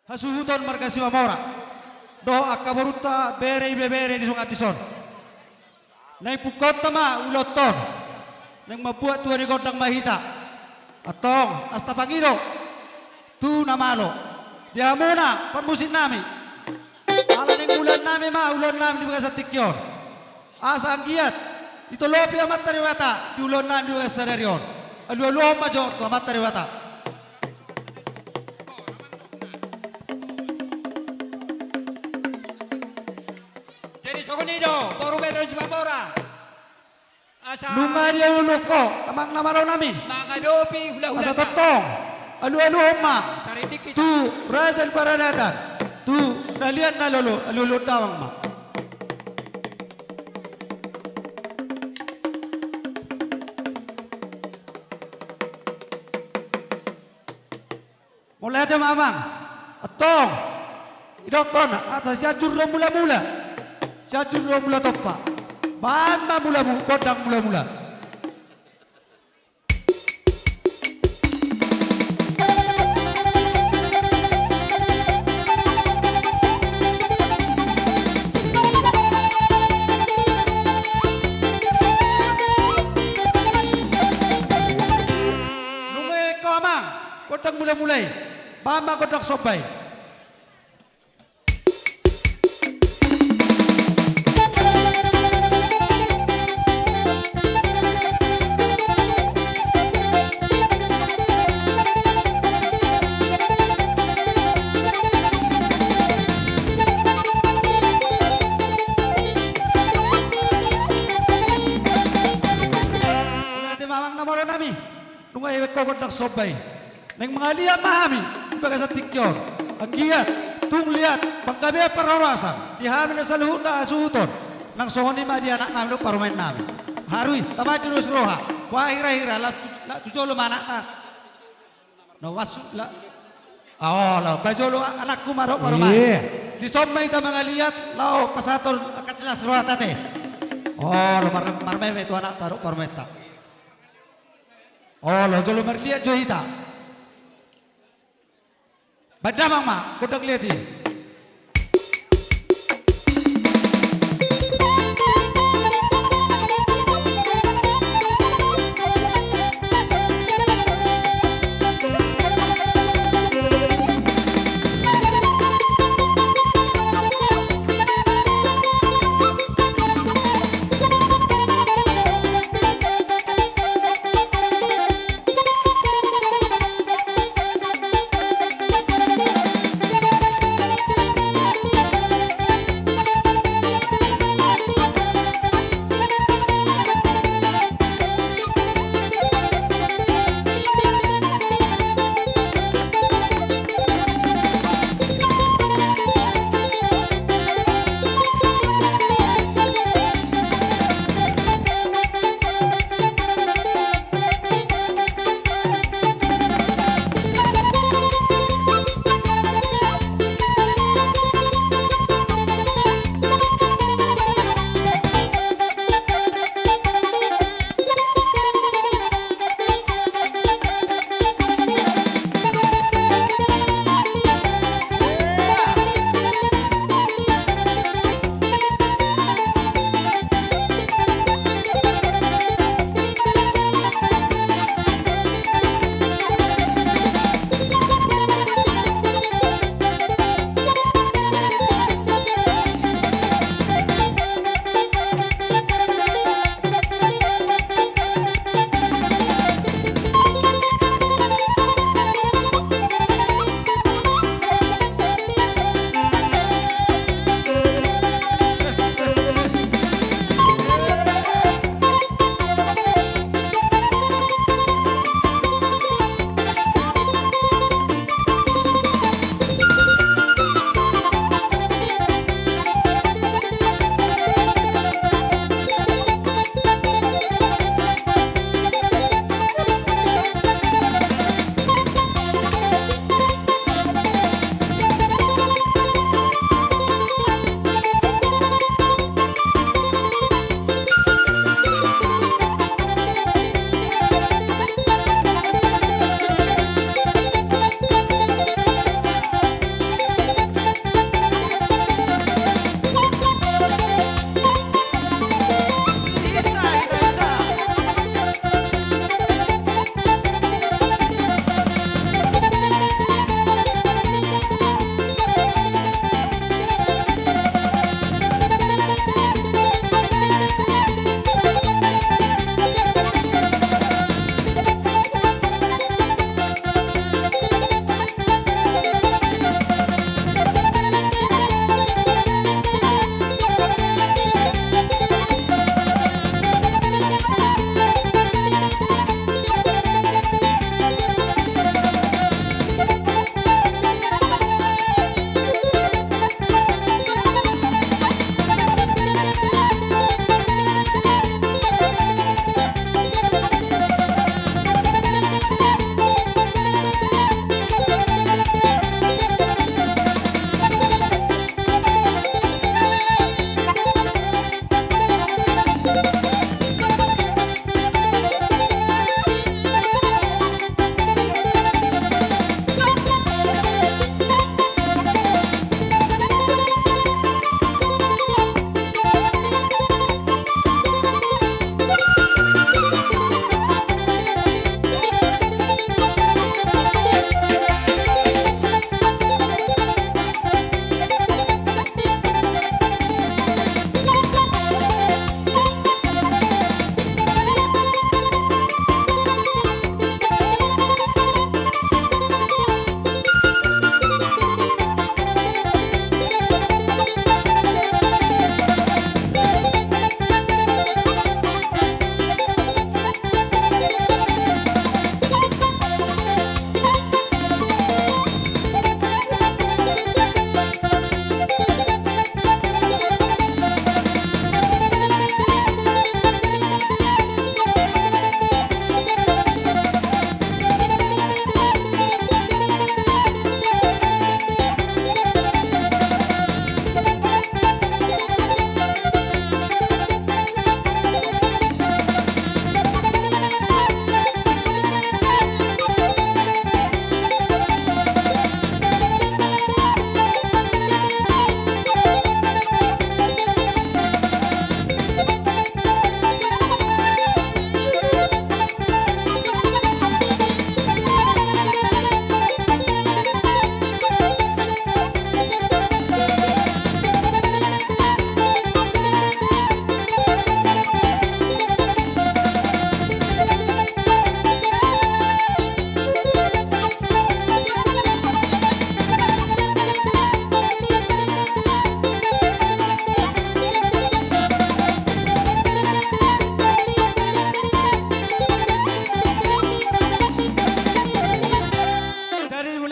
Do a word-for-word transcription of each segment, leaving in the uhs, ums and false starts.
Hasuhuton marga Simamora dohot angka borunta, bere, ibebere di songon dison. Naeng pungkaonta ma ulaonta on, naeng mambuat tua ni gondang ma hita. Antong, asa tapangido tu na malo di hamuna parmusiknami. Ala naeng mulaannami ma ulaonnami di bagasan tingki on. Asa anggiat ditolopi Amanta Debata di ulaonnami di bagasan sadari on. Alualuhon ma jo tu Amanta Debata. Jadi songon i do, boru bere Simamora. Asa nunga dialualuhon ho, amang na malo nami. Mangadopi hulahula. Asa tongtong alualuhon ma. Saridik hita. Tu raja ni paradatan, tu na liat na lolo, alualuhon damang ma. Mauliate ma amang. Antong, idokkon, asa Sianjur do mulamula, Sianjur do mula tompa. Bahen ma mulamu, gondang mulamula. Nunga ingkon amang, gondang mulamula i. Bahen ma gondang somba i. Mauliate ma amang na malo nami. Nunga dibahen ho gondang somba i. Naeng mangaliat ma hami di bagasan tingki on. Anggiat tung liat panggabean parhorasan di hami na saluhutna hasuhuton. Nang songon i ma di anaknami dohot parumaennami. Haru i, tama jo dos roha. Boha hirahira, lak tu, lak tu jolo ma anakna. Na masuk, lak. Olo, ba jolo anakku ma dohot parumaen. Iya. Dison ma hita mangaliat, laho pasahathon angka silas rohanta ate. Olo, mar-, marmeme tu anakta dohot parumaenta. Olo, jolo marliat jo hita. Bahen damang ma gondang liat i.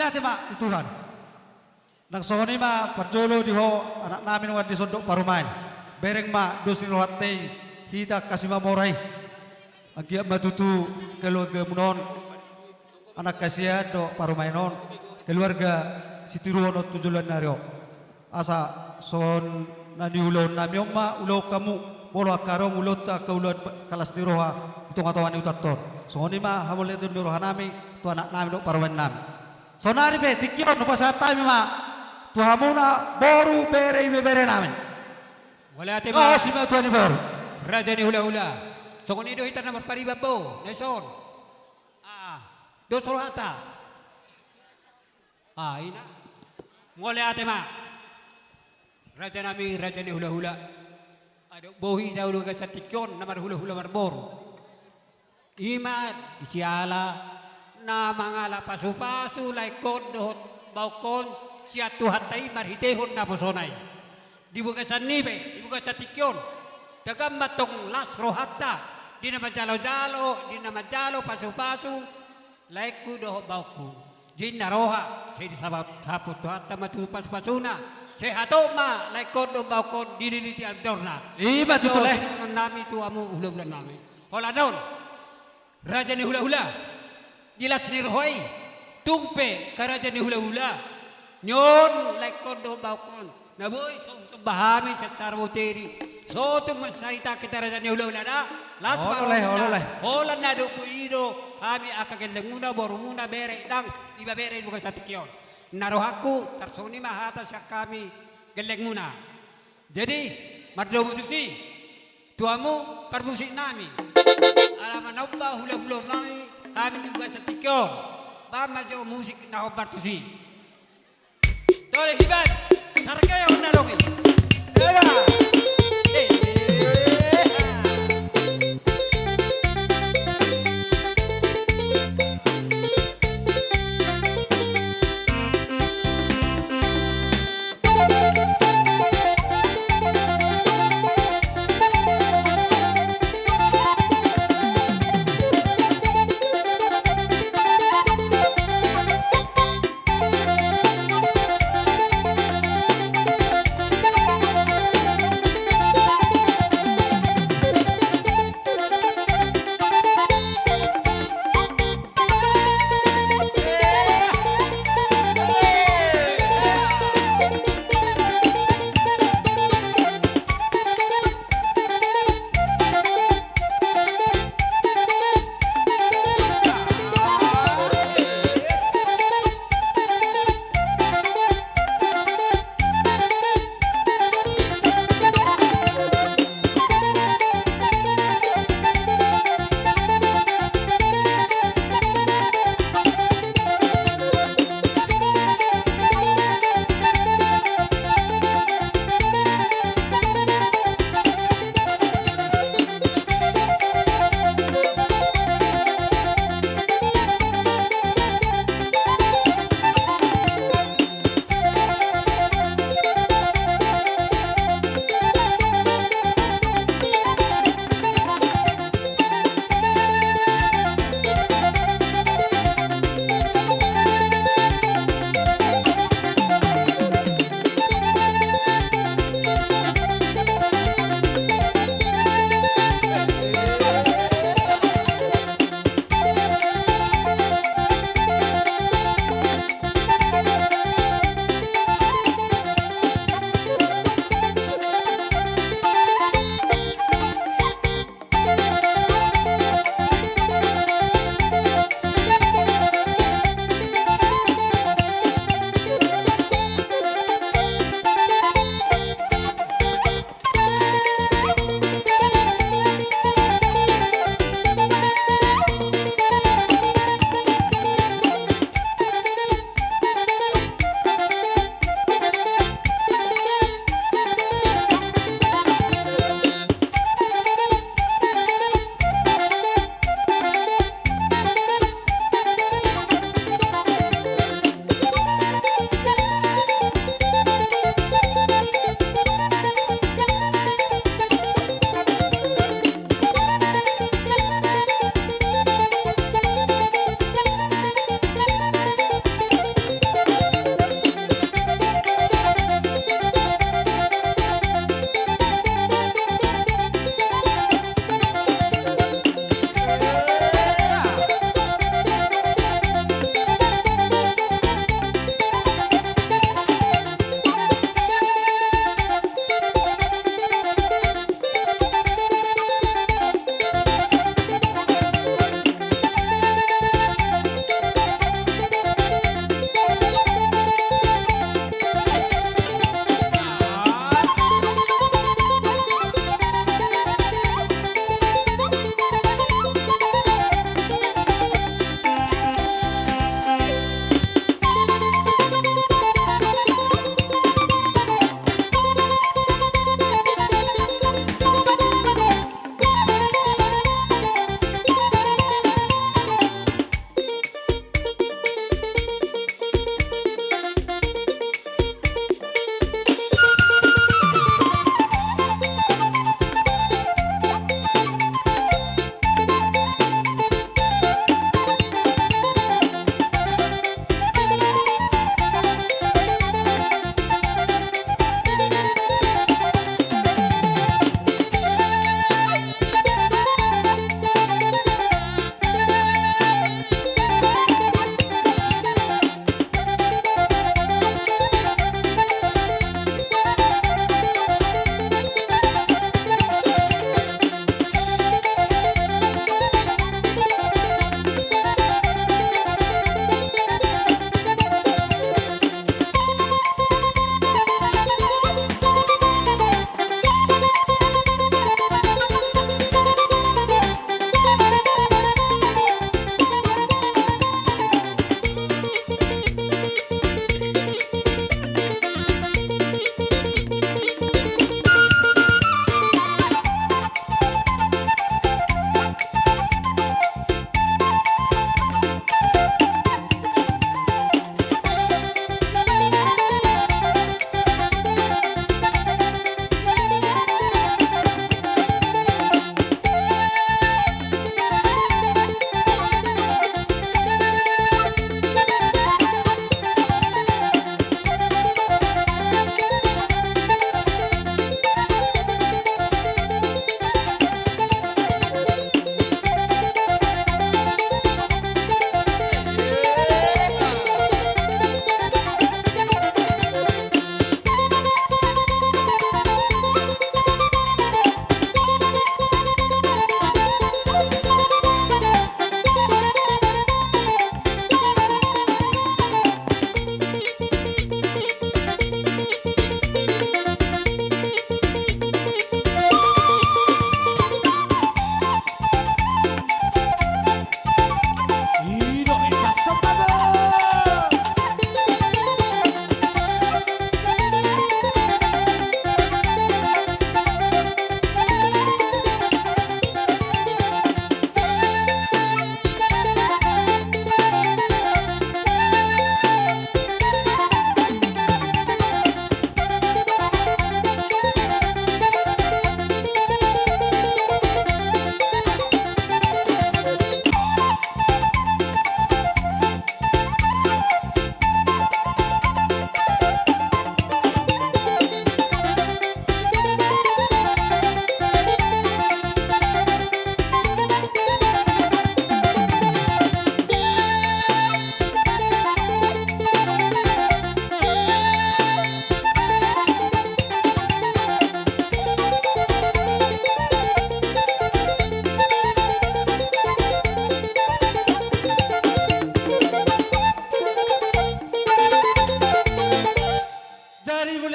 Mauliate ma tu Tuhan. Nang songon i ma parjolo di ho anak nami nuaeng dison dohot parumaen. Bereng ma dos ni rohanta i, hita angka simamora i. Anggiat ma tutu keluargamuna on, anak hasian dohot parumaen on, keluarga sitiruon on tu joloan ni ari on. Asa songon na niulahon nami on ma ulaon hamu, molo angka adong ulaonta angka ulaon kalas ni roha di tongatonga ni hutanta on. Songon i ma hamauliateon ni roha nami tu anak nami dohot parumaen nami. Saonari pe tingki on hupasahat hami ma tu hamuna boru, bere, ibebere nami. Mauliate ma. Laos i ma tu ni boru. Raja ni hulahula. Songon i do hita na marpariban, bo, na dison. Ah, dos rohanta. Ah, ina. Mauliate ma. Raja nami, raja ni hulahula. Adong bohi hita di bagasan tingki on na marhulahula marboru. I ma siala na mangala pasupasu laengkon dohot baonkon sian Tuhanta i marhitehon naposona i. Di bagasan i pe, di bagasan tingki on, tagan ma antong las rohanta di na manjalojalo, di na manjalo pasupasu laengku dohot baonkku. Jadi na roha, sai disaput Tuhanta ma tu pasupasuna. Sai hatop ma laengkon dohot baonkon dililiti andorna. I ma tutu, Leh. Nami tu hamu hulahula nami. Holan on, raja ni hulahula, di las ni roha i, tung pe angka raja ni hulahula, nion laengkon dohot baonkon, na boi so husomba hami secara materi. So tung mansai tangkas hita raja ni hulahula da. Las ma roha, Leh, olo, Leh. Holan na adong bohi do hami angka gellengmuna, borumuna, bere, inang, ibebere di bagasan tingki on. Na rohangku tarsongon i ma hata sian hami gellengmuna. Jadi, mardomu tusi tu hamu parmusik nami. Ala manomba hulahula nami, hami di bagasan tingki on. Bahen ma jo musik na hombar tusi. Tole hibat, sargaya on na adong i. Eba. Eh, eh, eh.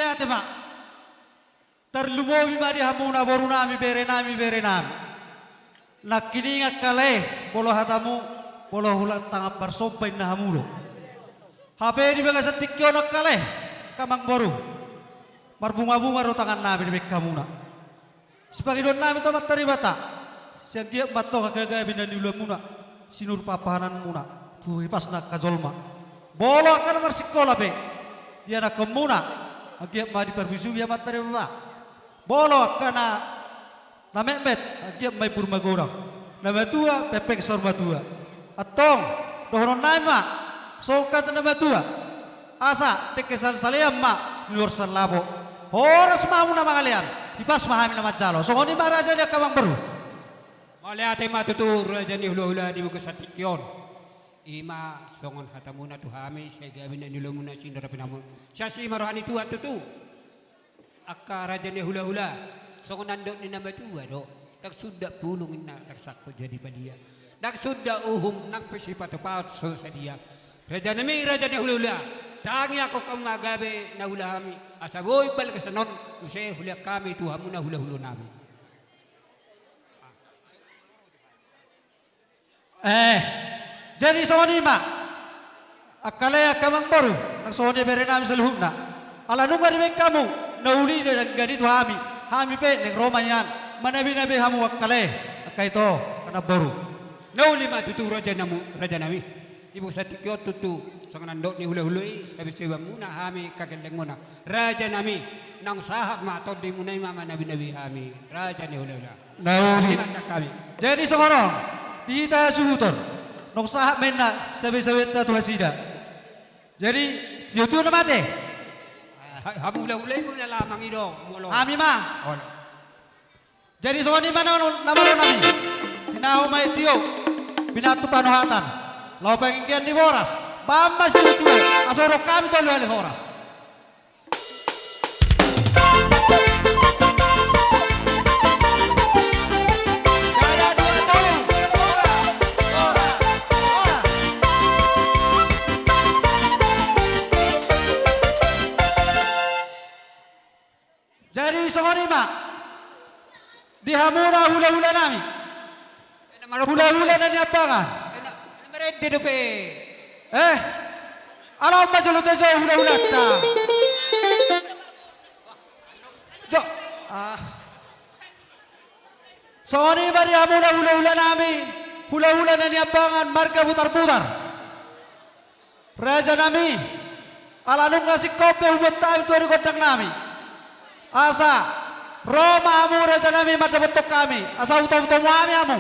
Ate ma. Tarlumobi ma di hamuna borunami, berenami, berenami. Nangkiningan kale, molo hatamu, molo hula tangan parsomba inna hamu do. Hape di bagasan tingki on angka lae, angka amangboru. Marbungabunga do tangannami dibaen hamuna. Sipangidoannami tu Amanta Debata, sai anggiat ma antong angka gabe na niulamuna, sinur pahanpahananmuna tu hipasna angka jolma. Molo angka na marsikola pe, di anakkonmuna, anggiat ma diparbisuhi Amanta Debata. Molo angka na na metmet, anggiat ma imbur magodang. Na matua, pengpeng saur matua. Antong, dohononnami ma, songon hata na matua. Asa, dengke salsalean ma, niuor sallapok. Horas ma hamu na mangalean, hipas ma hami na manjalo. Songon i ma raja ni angka amangboru. Mauliate ma tutu raja ni hulahula di bagasan tingki on. I ma songon hatamuna tu hami, sai gabe na niulamuna sinur pahanpahanmuna. Sai asi ma roha ni Tuhan tutu. Angka raja ni hulahula, songon andok ni na matua do, ndang suda pulung inna tarsangkut jadi palia. Ndang suda uhum nang pe sipatupaut so sadia. Rajanami, raja ni hulahula, tangiangkon hamu ma gabe na huula hami, asa boi balgason on, muse hulean hami tu hamu na hulahulanami. Eh, jadi songon i ma. Angka lae, angka amangboru, nang songon i berenami saluhutna. Ala nunga dibaen hamu na uli do denggan i tu hami. Hami pe naeng ro ma nian manabinabi hamu angka lae, angka ito, angka namboru. Na uli ma tutu raja namu, rajanami. Di bagasan tingki on tutu, songon andok ni hulahula i, sabisabimuna hami angka gellengmuna. Rajanami, naung sahat ma tondimuna i ma manabinabi hami, raja ni hulahula. Na uli. Jadi songon on, di hita hasuhuton, naung sahat ma inna sabisabinta tu hasida. Jadi, tio-tio na mate. Ah, ha-, hamu hulahula i ma na lamang i do, molo. Hami ma. Olo. Jadi songon i ma na, na malo nami. Tinahu ma i tio, pinantu panohatan. Laho panginggian ni boras. Baen ma situtu, asa hudok hami tolu hali horas. Jadi songon i ma. Di hamuna hulahulanami. Hulahula na niambangan. Ena, ena marende dope. Eh? Ala on ma jolo tajaha hulahulanta. Jo. Ah. Songon i ma di hamuna hulahulanami. Hulahula na niambangan marga Butarbutar. Rajanami, ala nunga singkop be huboan hami tu ari gondangnami. Asa ro ma hamu rajanami mandapothon hami, asa hutamutomu hami hamu.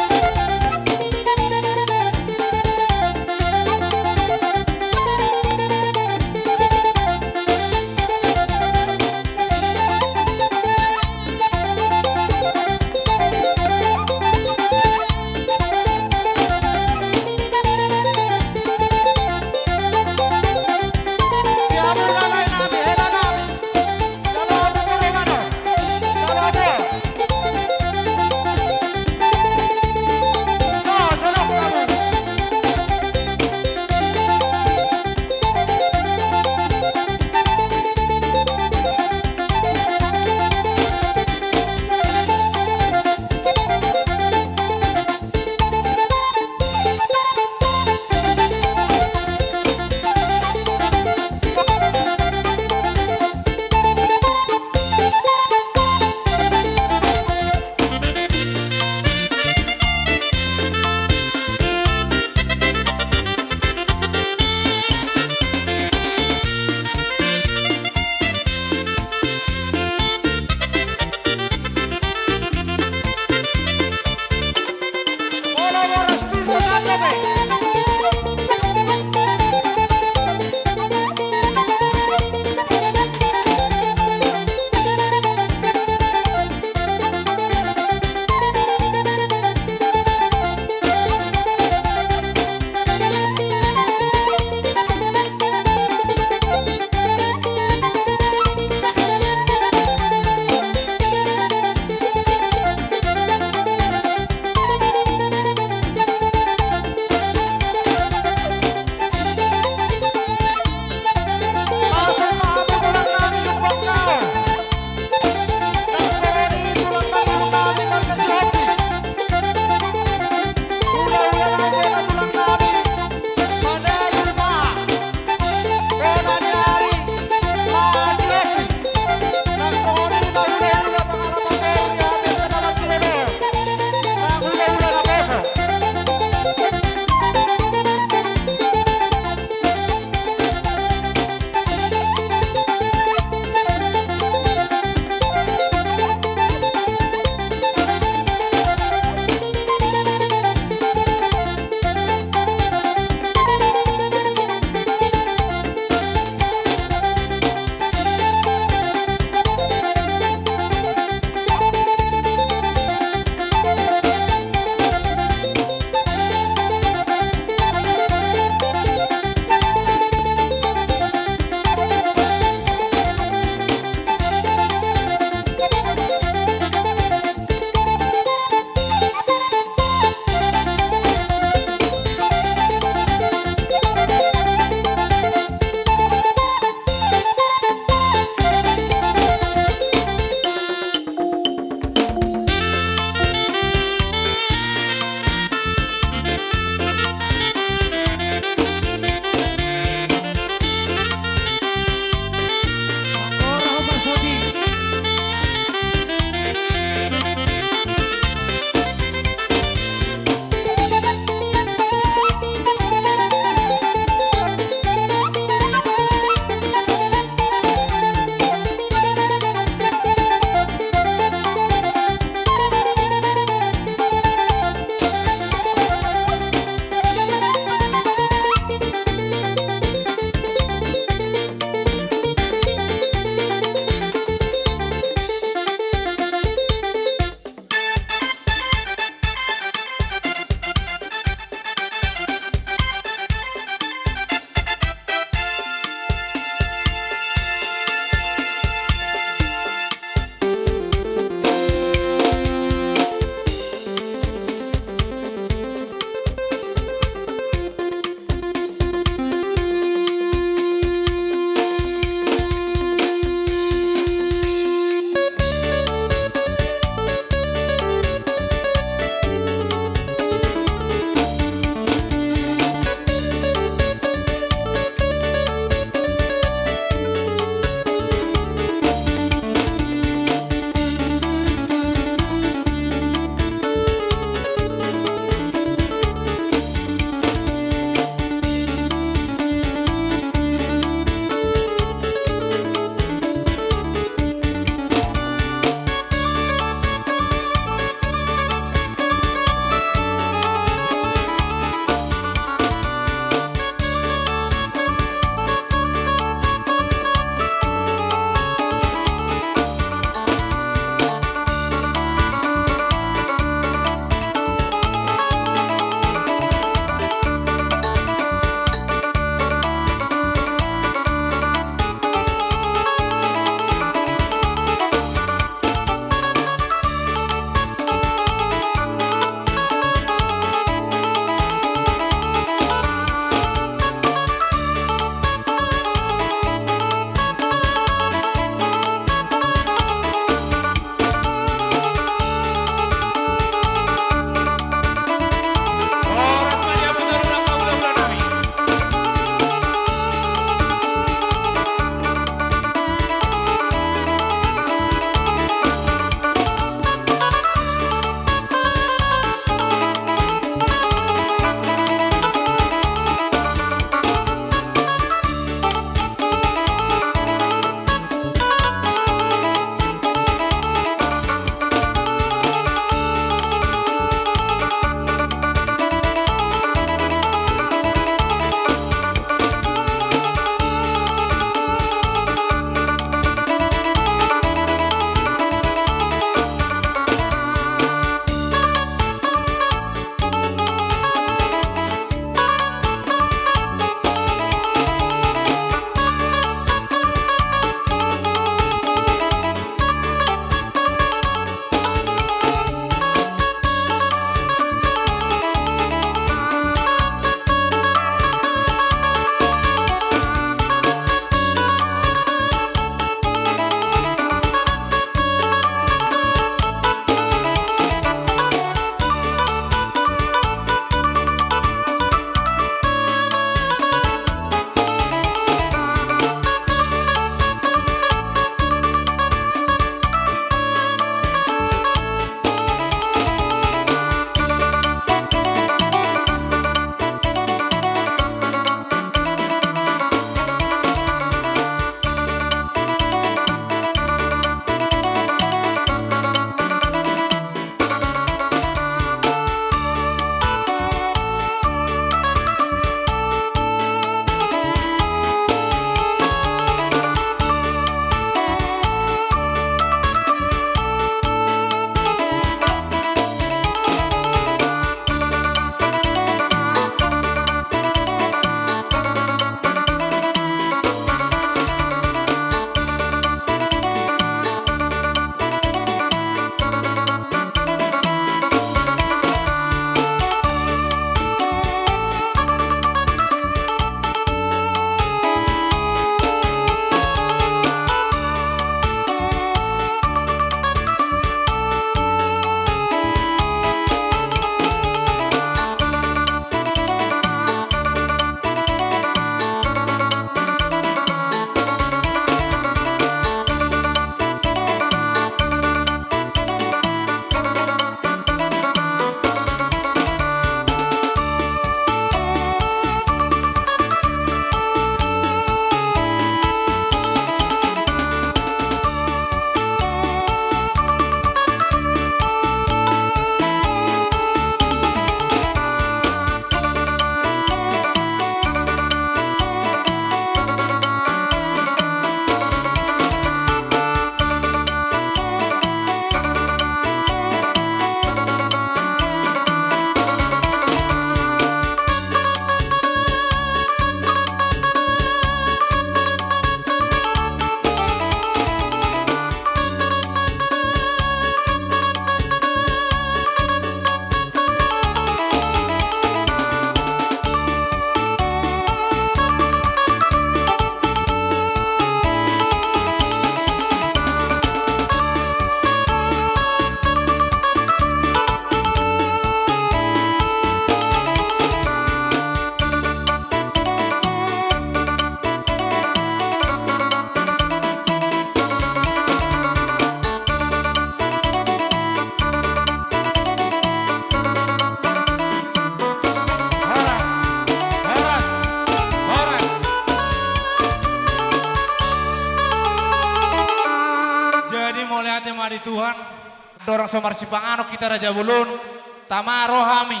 Andorang so marsipanganon hita raja bolon, tama ro hami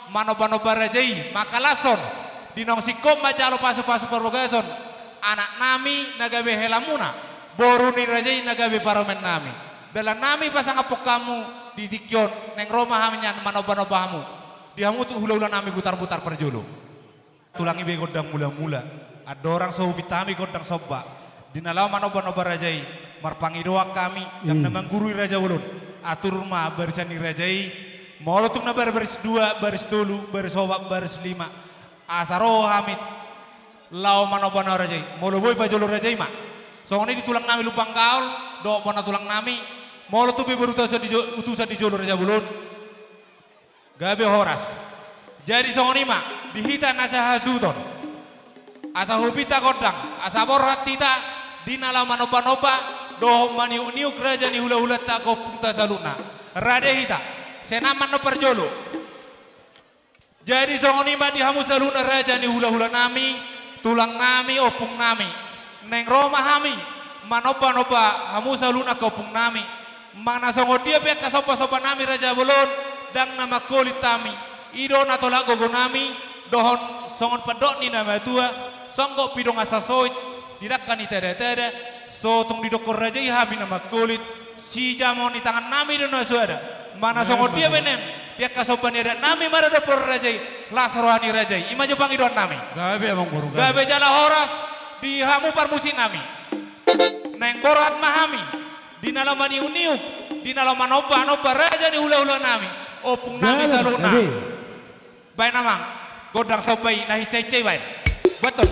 manombanomba raja i, mangkalashon di naung singkop manjalo pasupasu parbagason anaknami na gabe helamuna, boru ni raja i na gabe parumaennami. Dalannami pasangaphon hamu di tingki on, naeng ro ma hami nian manombanomba hamu di hamu tu hulahulanami Butarbutar parjolo. Tulang i be gondang mulamula. Andorang so hupinta hami gondang somba di na laho manombanomba raja i, marpangidoan hami, ndang na manggurui raja bolon. Atur ma barisan ni raja i, molo tung na bar-, baris dua, baris tolu, baris opat, baris lima, asa ro hami laho manombanomba raja i. Molo boi pajolo raja i ma. Songon i di tulangnami Lumban Gaol dohot bona tulangnami, molo tung be berutusan di jo-, utusan di jolo raja bolon, gabe horas. Jadi songon i ma di hita na sahasuhuton. Asa hupinta gondang, asa borhat hita di na laho manombanomba dohot maniukniuk raja ni hulahulanta, ompungta saluhutna. Rade hita. Sai nang ma annon parjolo. Jadi songon i ma di hamu saluhutna raja ni hulahulanami, tulangnami, ompungnami. Naeng ro ma hami manombanomba hamu saluhutna angka ompungnami. Manang na songon dia pe angka sombasombanami raja bolon, ndang na mangkolit hami. I do na tolap gogonami, dohot songon pandok ni na matua, songgop pidong asa soit, di dangka ni tadatada, so tung didokkon raja i hami na mangkolit, sijamon ni tangannami do na soada. Manang songon dia pe naeng di angka somba ni adatnami maradophon raja i, las roha ni raja i. I ma jo pangidoannami. Gabe, amang boru, gabe. Gabe jala horas di hamu parmusiknami. Naeng borhat ma hami di na laho maniukniuk, di na laho manombanomba raja ni hulahulanami, ompungnami saluhutna. Gabe. Baen amang gondang somba i na hinsahinsa i, baen. Botul.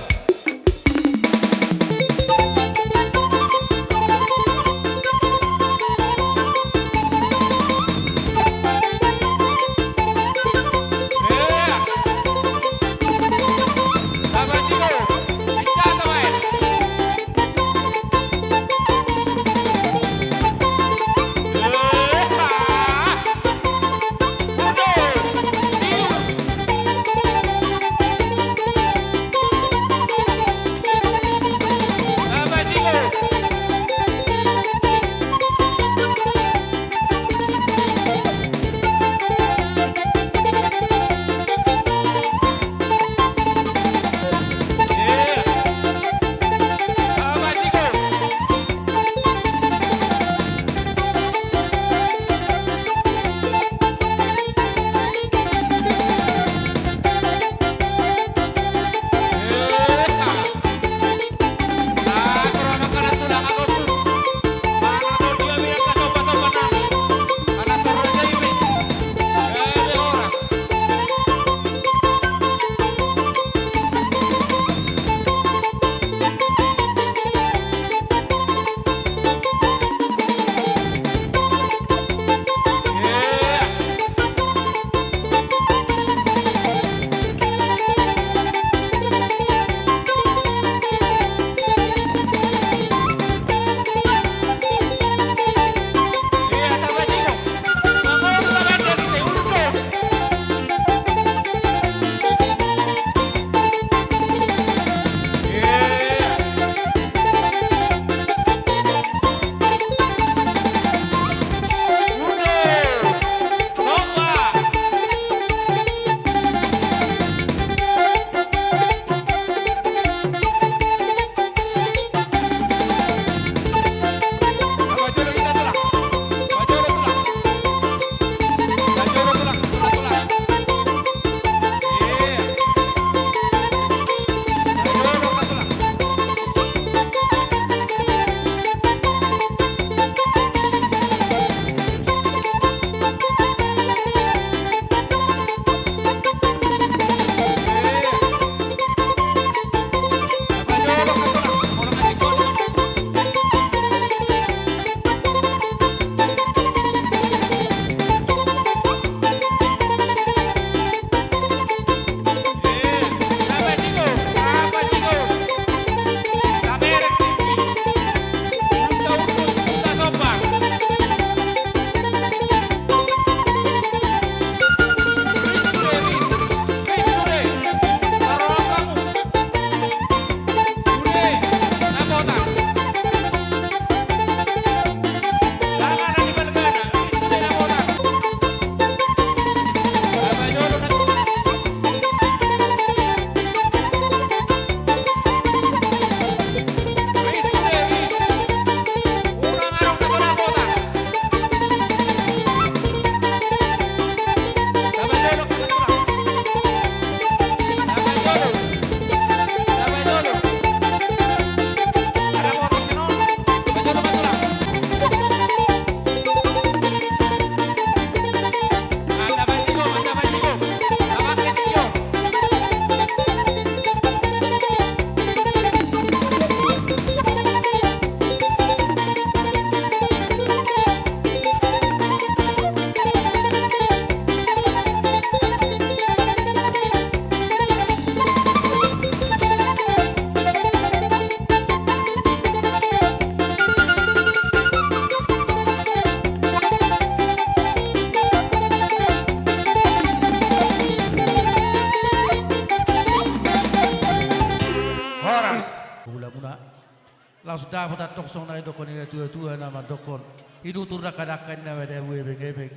Dapot antong songon na nidok ni natua-tua na mandokkon: Inutur dangka-dangka, inna madabu ebeng-ebeng.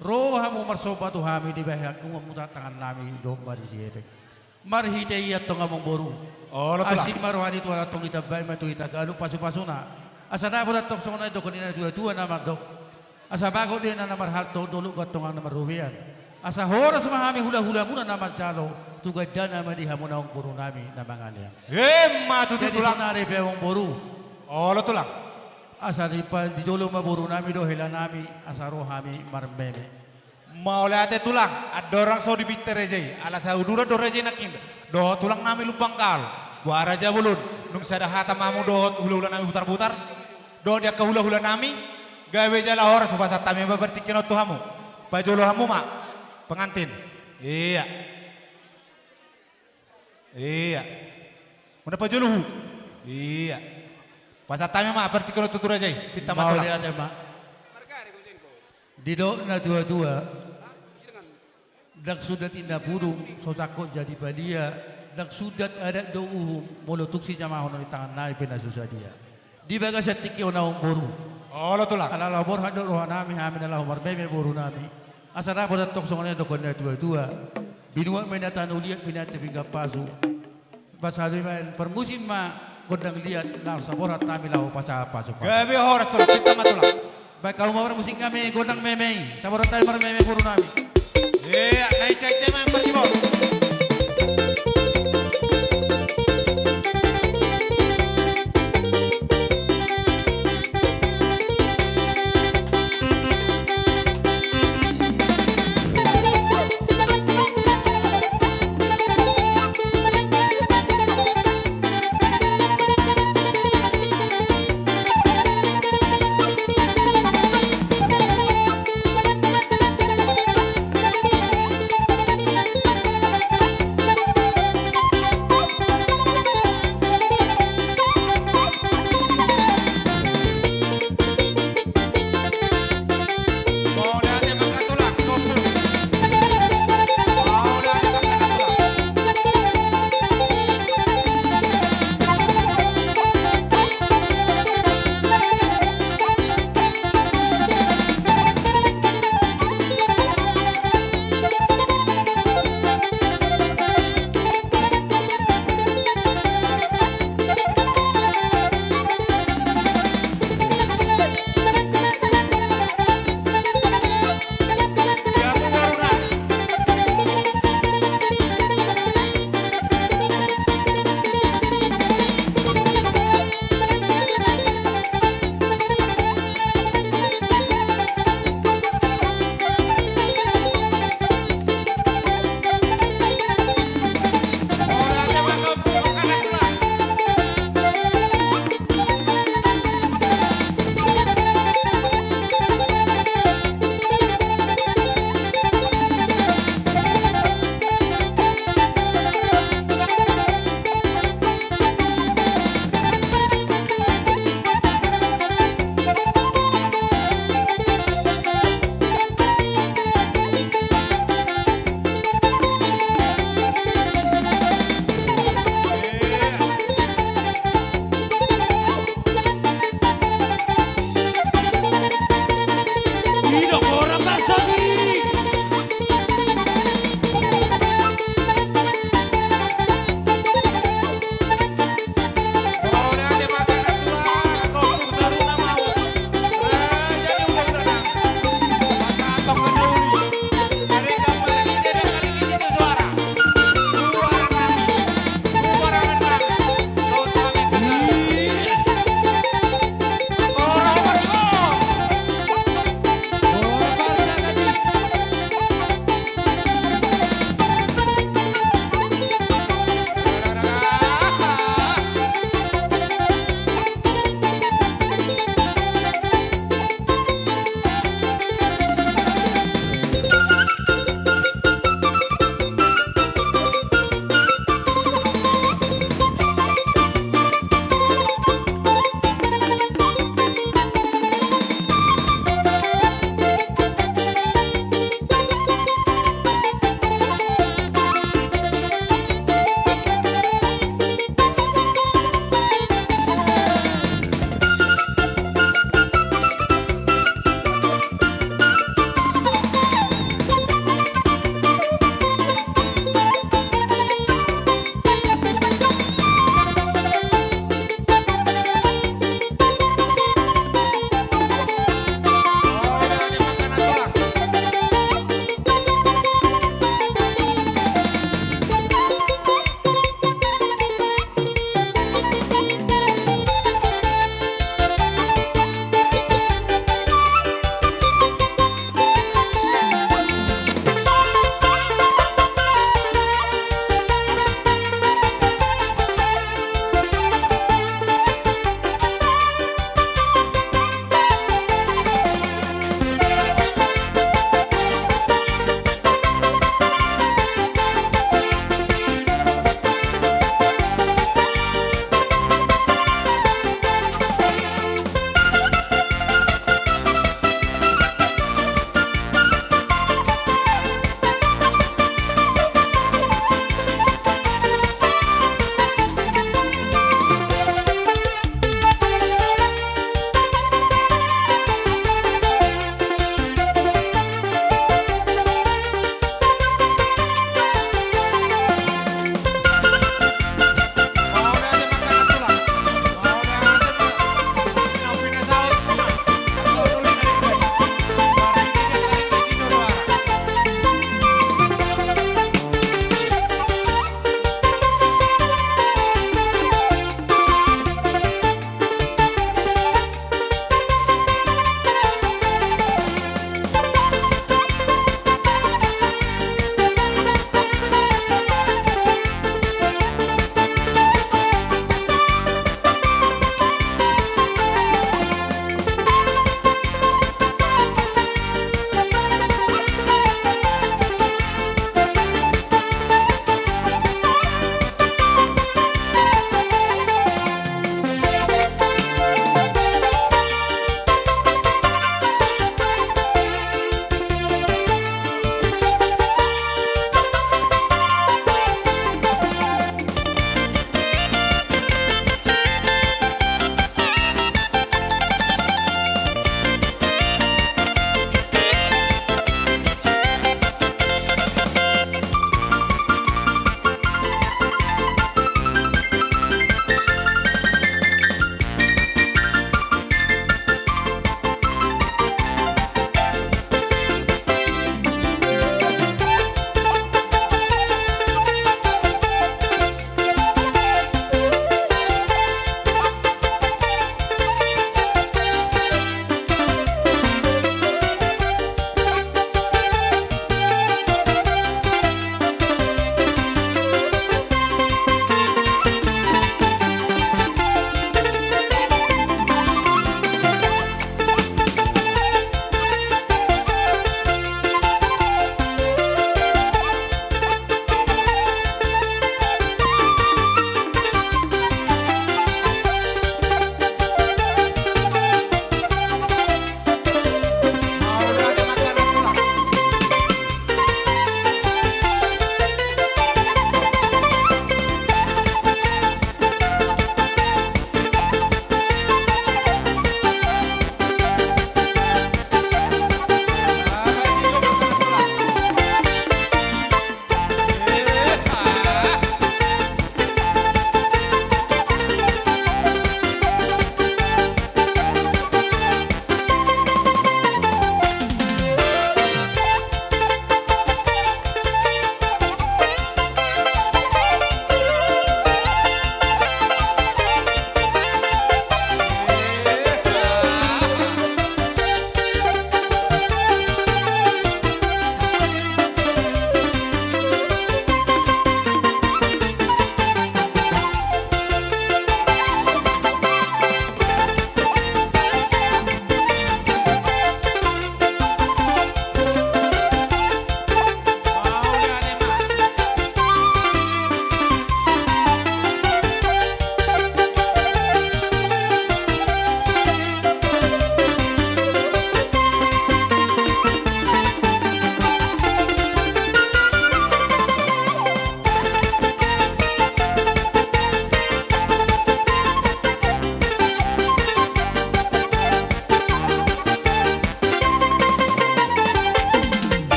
Ro hamu marsomba tu hami, dibahen hamu ma tangan nami dohot marisi hepeng. Marhite i antong, amangboru, olo tulang, asi ma roha ni Tuhan antong ditambai ma tu hita ganup pasu-pasuna. Asa dapot antong songon na nidok ni natua-tua na mandok: Asa bagot do inna na marhalto, dolok do antong na marrobean. Asa horas ma hami hula-hulamuna na manjalo, tu gandana ma di hamu na amangboru nami na manganean. Emma tutu tulang. Jadi sonari pe, amangboru, olo tulang, asa di pa-, di jolo ma boru nami dohot hela nami, asa ro hami marmeme. Mauliate tulang, andorang so dipinta raja i, ala sauduran do raja i nangkin dohot tulang nami Lumban Gaol, boha raja bolon, nunga sada hata ma hamu dohot hula-hula nami Butar-butar, dohot di angka hula-hula nami, gabe jala horas. Hupasahat hami ma partingkian on tu hamu. Pajolo hamu ma, pengantin. Iya. Iya. Muna pajolo hu. Iya. Pasahat hami ma partingkian on tu raja i. Pinta ma tulang. Mauliate ma. Didok natua-tua: Ndang sudat inna pudung, so sangkot jadi padia. Ndang sudat adat dohot uhum, molo tung sijamahonon ni tangan nami pe na so sadia. Di bagasan tingki on, amangboru, olo tulang, ala laho borhat do roha nami, hami na laho marmeme boru nami. Asa dapot antong songon na nidok ni natua-tua: Binuat ma inna tano liat, binanti pinggan pasu. Pasahat ma, parmusik ma gondang liat, laos saborhat hami laho pasahat pasu-pasu. Gabe horas tulang, pinta ma tulang. Bahen hamu ma parmusik nami gondang meme i, saborhat hami marmeme boru nami. Iya, naik cek cek ma parjolo.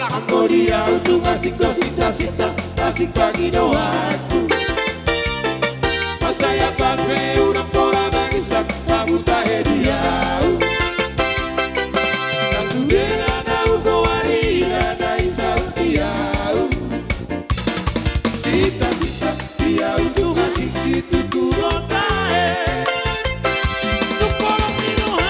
Anggo di au tung asing do sinta-sinta, asing pangidoanku. Mansai pe unang pola manginsang, hamu tahe di au. Na sude na naung goarina na isau di au. Sinta-sinta di au tung asing situtu do tahe. Tung pola mangidoanku.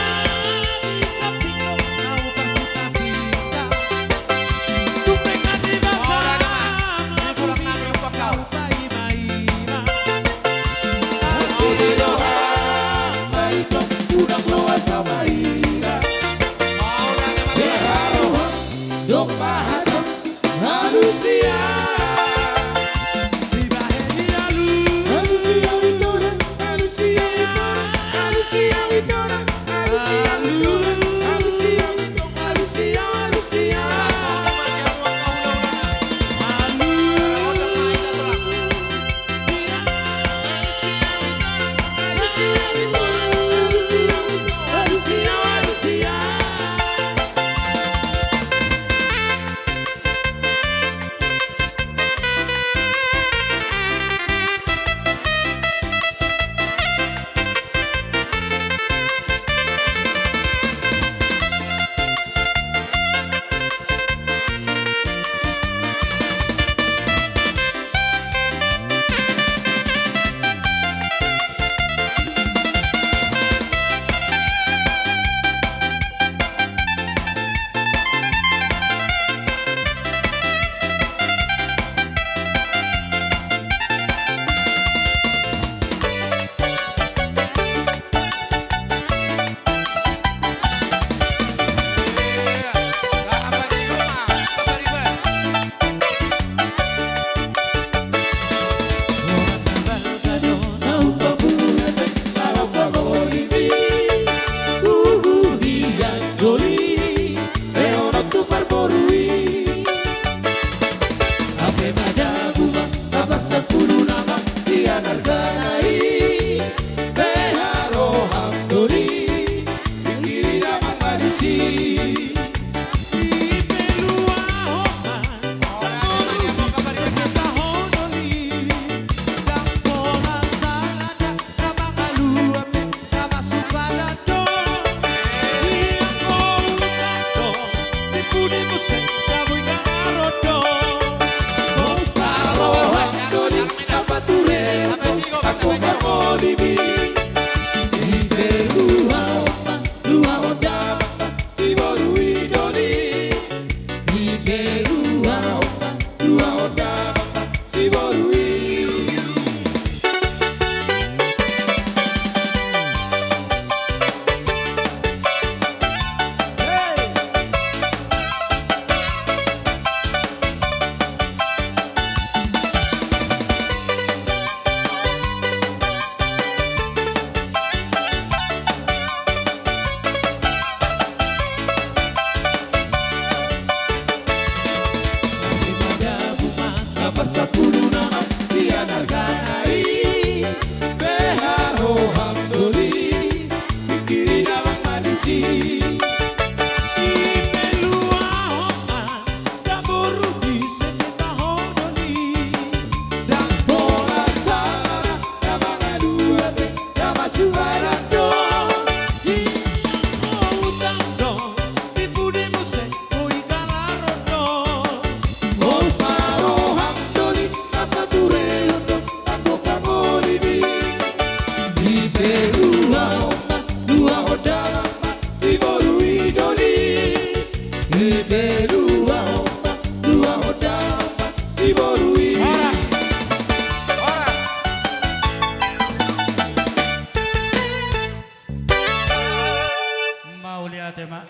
Mauliate ma.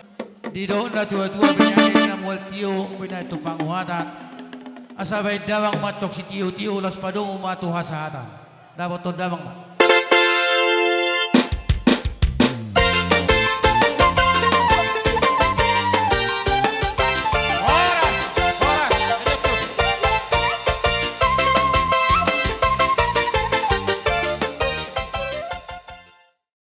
Didok na tua-tua, penyanyi na mual tio, binaen tu panguhatan. Asa baen damang ma tong sitio-tio, laos padomu ma tu hasahatan. Dapothon damang ma.